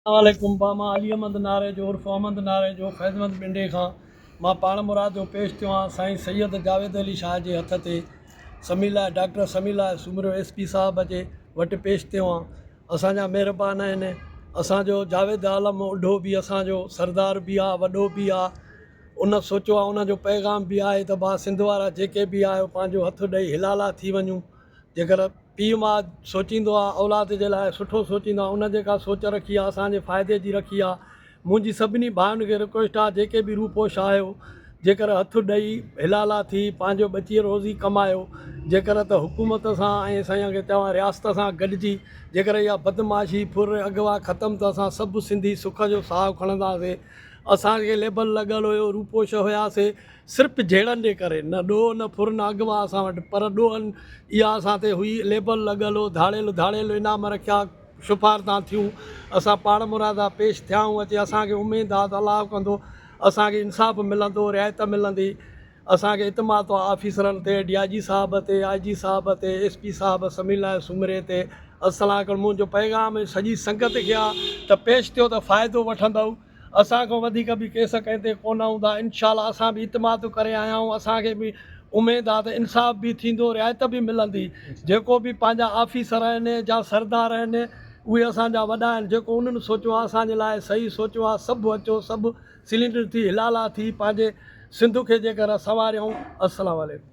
السلام عليڪم با مان علي احمد ناريجو عرف احمد ناريجو فيض محمد ٻنڊي کان مان پاڻ مرادو پيش ٿيو آهيان سائين سيد جاويد علي شاهه جي هٿ تي سمي لاء ڊاڪٽر سمي لاء سومرو ايس پي صاحب جي وٽ پيش ٿيو آهيان اسان جا مهربان آهن اسان جو جاويد عالم اڍو به اسان جو سردار به آ وڏو به آ ان سوچيو آ ان جو پيغام به آهي ته با سنڌ وارا جيڪي به آهيو پنهنجو هٿ ڏئي حلالا ٿي وڃون جيڪر پيء ماء سوچيندو آ اولاد جي لاء سٺو سوچيندو آ ان جيڪا سوچ رکي آ اسان جي فائدي جي رکي آ منهنجي سڀني ڀائن کي رڪويسٽ آ جيڪي به روپوش آهيو جيڪر هٿ ڏئي حلالا ٿي پنهنجو ٻچي روزي ڪمايو جيڪر ته حڪومت سان ۽ سائين کي چوان رياست سان گڏجي جيڪر اها بدمعاشي ڦر اغوا ختم ته اسان سڀ سنڌي سک جو ساهه کڻنداسي اسان کي ليبل لڳل هيو روپوش هياسي صرف جهيڙن جي ڪري، نه ڏوهه نه ڦر نه اغوا اسان وٽ، پر ڏوهن اها اسان تي هئي، ليبل لڳل هو، ڌاڙيل ڌاڙيل انعام رکيا، شفارتان ٿيون، اسان پاڻمرادا پيش ٿيا آهيون، اچي اسان کي اميد آ ته الله ڪندو اسان کي انصاف ملندو، رعايت ملندي، اسان کي اعتماد آ آفيسرن تي، ڊي I جي صاحب تي، آء جي صاحب تي، ايس پي صاحب سميع الله سومري تي، السلام منهنجو پيغام سڄي سنگت کي آ ته پيش ٿيو ته فائدو وٺندؤ. اسان کان وڌيڪ به ڪيس ڪنهن تي ڪونه هوندا انشاء الله اسان به اعتماد ڪري آيا آهيون اسان کي به اميد آهي ته انصاف به ٿيندو رعايت به ملندي جيڪو به پنهنجا آفيسر آهن يا سردار آهن اهي اسان جا وڏا آهن جيڪو انهن سوچيو آهي اسان جي لاء صحيح سوچيو آهي سڀ اچو سڀ سلينڊر ٿي حلالا ٿي پنهنجي سنڌ کي جيڪر سنواريون السلام عليڪم.